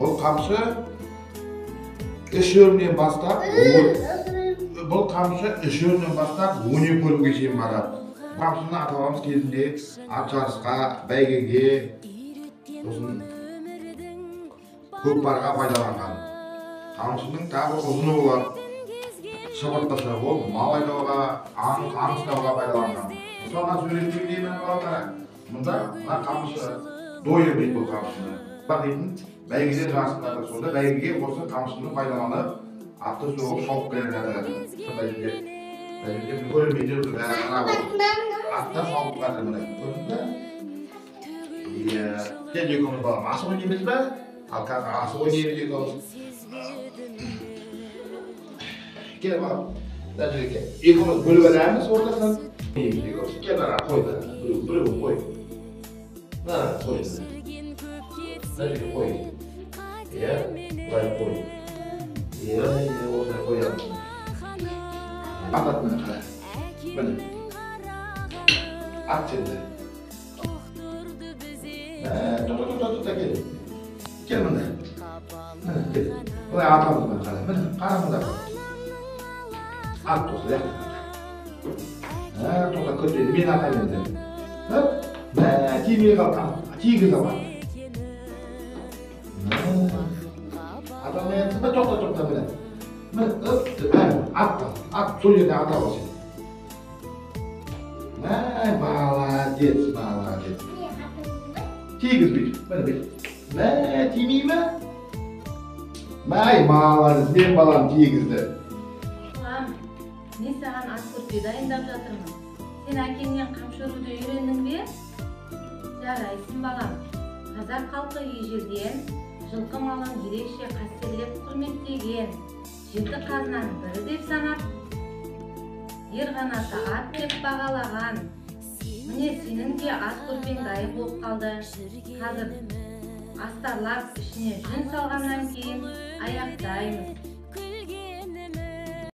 Бұл қамшы 3 өрімнен бастап, бұл қамшы 3 өрімнен бастап 12 өрімге шейін барады. Қамшыны ата-бабамыз кезінде ат жарысқа, бәйгеге, сосын көкпарға пайдаланған. Қамшының тағы ұзыны болады. Шыбыртқысы, ол мал айдауға, аң ұстауға пайдаланған. Мысалы, мына суреттегідей міне балалар, мұнда мына қамшы дойыр дейді бұл қамшыны. Дейтін бәйгеде жарысында, сонда бәйгеге осы қамшыны пайдаланып, атты соғып шауып келе жатыр. Сонда жерде көрінбей жүр, бәрі қарап отыр. Аттар шауып жатыр міне, көрдің бе? Иә, кел екеуміз балам, асық ойнаймыз ба? Ал қазір асық ойнаймыз екеуміз. Кел балам, мына жерге кел. Екеуміз бөліп аламыз ортасынан. Екеуміз. Кел мына қой, біреуін қой. Мына қой. Мына жерге қой. Иә, былай қой. Иә, иә, осылай қоямыз. Атат міне қара. Міне. Ат енді. Тоқта, тоқта, тоқта, кел. Кел мында. Міне, кел. Былай атамыз міне қара. Міне, қара мында. Ат осы, лақтыр. Тоқта, күт енді, мен атайын енді. Мә, тимей қалды, тигіз ал. Ата алмай жатсың ба? Тоқта, тоқта, міне. Міне, ат, ат, сол жерде ата ал сен. Мә, молодец, молодец. Тигіз бүйтіп, міне бүйтіп. Мә, тимей ме? Мәй, молодец, мен балам тигізді. Балам, мен саған ат көрпе дайындап жатырмын. Сен әкеңнен қамшы ұруды үйрендің бе? Жарайсың, балам. Қазақ халқы ежелден жылқы малын ерекше қастерлеп құрметтеген, жеті қазынаның бірі деп санап, ер қанаты ат деп бағалаған. Міне, сенің де ат көрпең дайын болып қалды. Қазір астарлап ішіне жүн салғаннан кейін аяқтаймыз.